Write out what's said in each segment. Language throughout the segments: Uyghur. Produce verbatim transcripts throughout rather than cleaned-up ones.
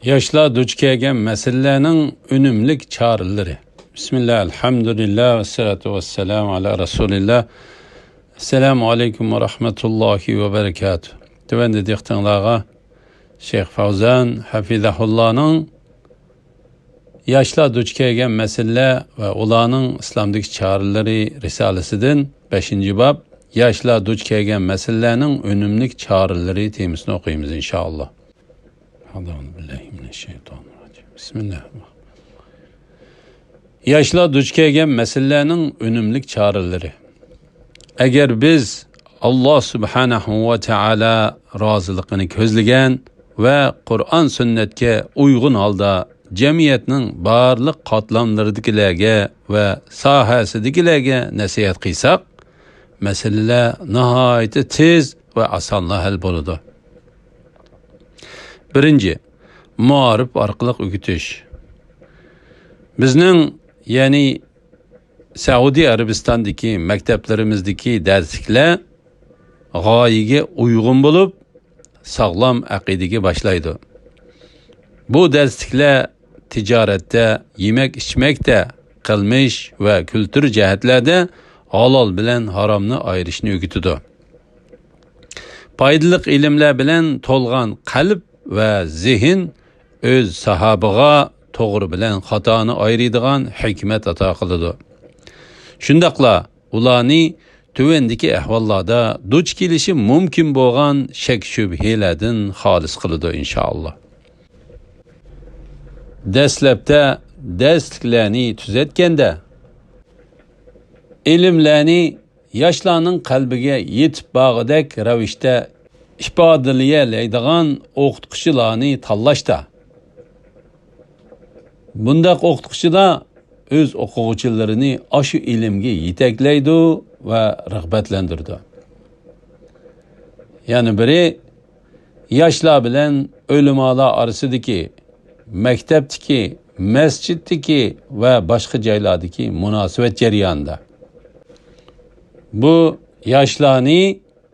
ياشلار دۇچ كەلگەن مەسىلىلەرنىڭ ئۈنۈملۈك چارىلىرى. بىسمىللا، ئەلھەمدۇلىللا، ۋەسسالاتۇ ۋەسسالامۇ ئالا رەسۇلىللا. ئەسسالامۇ ئەلەيكۇم ۋە رەھمەتۇللاھى ۋە بەرىكاتۇھ. تۆۋەندە دىققىتىڭلارغا شەيخ فەۋزان ھەفىزەھۇللانىڭ ياشلار دۇچ كەلگەن مەسىلىلەر ۋە ئۇلارنىڭ ئىسلامدىكى چارىلىرى رىسالىسىدىن بەشىنچى باب، ياشلار دۇچ كەلگەن مەسىلىلەرنىڭ ئۈنۈملۈك چارىلىرى تېمىسىنى ئوقۇيمىز، ئىنشائاللا. بىسمىللا. ياشلار دۇچ كەلگەن مەسىلىلەرنىڭ ئۈنۈملۈك چارىلىرى. ئەگەر بىز ئاللا سۇبھانەھۇ ۋە تائالا رازىلىقىنى كۆزلىگەن ۋە قۇرئان سۈننەتكە ئۇيغۇن ھالدا جەمئىيەتنىڭ بارلىق قاتلاملىرىدىكىلەرگە ۋە ساھەسىدىكىلەرگە نەسىھەت قىلساق، مەسىلىلەر ناھايىتى تېز ۋە ئاسانلا ھەل بولىدۇ. بىرىنچى، مائارىپ ئارقىلىق ئۆگىتىش. بىزنىڭ، يەنى سەئۇدى ئەرەبىستاندىكى مەكتەپلىرىمىزدىكى دەرسلىكلەر غايىگە ئۇيغۇن بولۇپ، ساغلام ئەقىدىگە باشلايدۇ. بۇ دەرسلىكلەر تىجارەتتە، يېمەك-ئىچمەكتە، قىلمىش ۋە كۈلتۈر جەھەتلەردە ھالال بىلەن ھارامنى ئايرىشنى ئۆگىتىدۇ. پايدىلىق ئىلىملەر بىلەن تولغان قەلب ۋە زېھىن ئۆز ساھابىغا توغرا بىلەن خاتانى ئايرىيدىغان ھېكمەت ئاتا قىلىدۇ. شۇنداقلا ئۇلارنى تۆۋەندىكى ئەھۋاللاردا دۇچ كېلىشى مۇمكىن بولغان شەك-شۈبھىلەردىن خالىس قىلىدۇ، ئىنشائاللا. دەسلەپتە دەرسلىكلەرنى تۈزەتكەندە، ئىلىملەرنى ياشلارنىڭ قەلبىگە يېتىپ بارغۇدەك رەۋىشتە ئىپادىلىيەلەيدىغان ئوقۇتقۇچىلارنى تاللاشتا، بۇنداق ئوقۇتقۇچىلار ئۆز ئوقۇغۇچىلىرىنى ئاشۇ ئىلىمگە يېتەكلەيدۇ ۋە رىغبەتلەندۈرىدۇ. يەنە بىرى، ياشلار بىلەن ئۆلىمالار ئارىسىدىكى، مەكتەپتىكى، مەسچىتتىكى ۋە باشقا جايلاردىكى مۇناسىۋەت جەريانىدا. بۇ ياشلارنى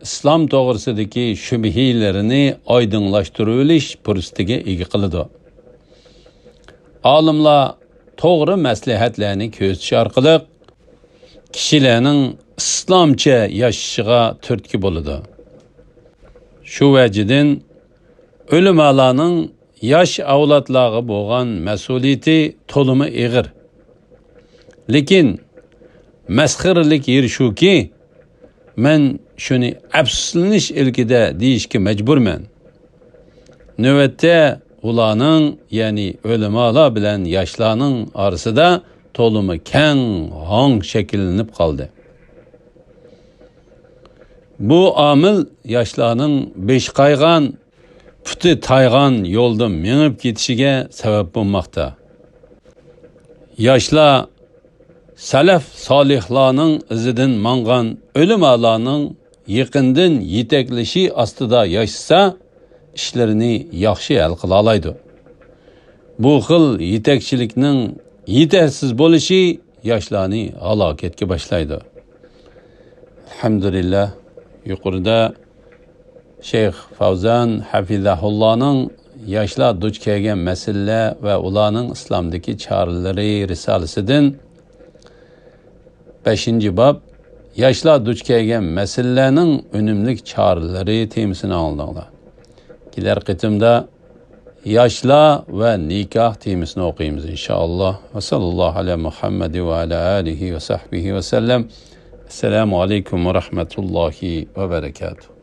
ئىسلام توغرىسىدىكى شۈبھىلىرىنى ئايدىڭلاشتۇرۇۋېلىش پۇرسىتىگە ئىگە قىلىدۇ. ئالىملار توغرا مەسلىھەتلەرنى كۆرسىتىش ئارقىلىق كىشىلەرنىڭ ئىسلامچە ياشىشىغا تۈرتكە بولىدۇ. شۇ ۋەجىدىن ئۆلىمالارنىڭ ياش ئەۋلادلارغا بولغان مەسئۇلىيىتى تولىمۇ ئېغىر. لېكىن مەسخىرىلىك يېرى شۇكى، مەن شۇنى ئەپسۇسلىنىش ئىلكىدە دېيىشكە مەجبۇرمەن. نۆۋەتتە ئۇلارنىڭ، يەنى ئۆلىمالار بىلەن ياشلارنىڭ ئارىسىدا تولىمۇ كەڭ ھاڭ شەكىللىنىپ قالدى. بۇ ئامىل ياشلارنىڭ بېشى قايغان، پۇتى تايغان يولدا مېڭىپ كېتىشىگە سەۋەب بولماقتا. ياشلار سەلەف سالىھلارنىڭ ئىزىدىن ماڭغان ئۆلىمالارنىڭ يېقىندىن يېتەكلىشى ئاستىدا ياشىسا، ئىشلىرىنى ياخشى ھەل قىلالايدۇ. بۇ خىل يېتەكچىلىكنىڭ يېتەرسىز بولۇشى ياشلارنى ھالاكەتكە باشلايدۇ. ئەلھەمدۇلىللا، يۇقىرىدا شەيخ فەۋزان ھەفىزەھۇللانىڭ ياشلار دۇچ كەلگەن مەسىلىلەر ۋە ئۇلارنىڭ ئىسلامدىكى چارىلىرى رىسالىسىدىن بەشىنچى باب، ياشلار دۇچ كەلگەن مەسىلىلەرنىڭ ئۈنۈملۈك چارىلىرى تېمىسىنى ئاڭلىدىڭلار. كېلەر قېتىمدا ياشلار ۋە نىكاھ تېمىسىنى ئوقۇيمىز، ئىنشائاللا. ۋە ساللاللاھۇ ئەلا مۇھەممەد ۋە ئەلا ئالىھى ۋە سەھبىھى ۋە سەللەم. ئەسسالامۇ ئەلەيكۇم ۋە رەھمەتۇللاھى ۋە بەرەكاتۇھ.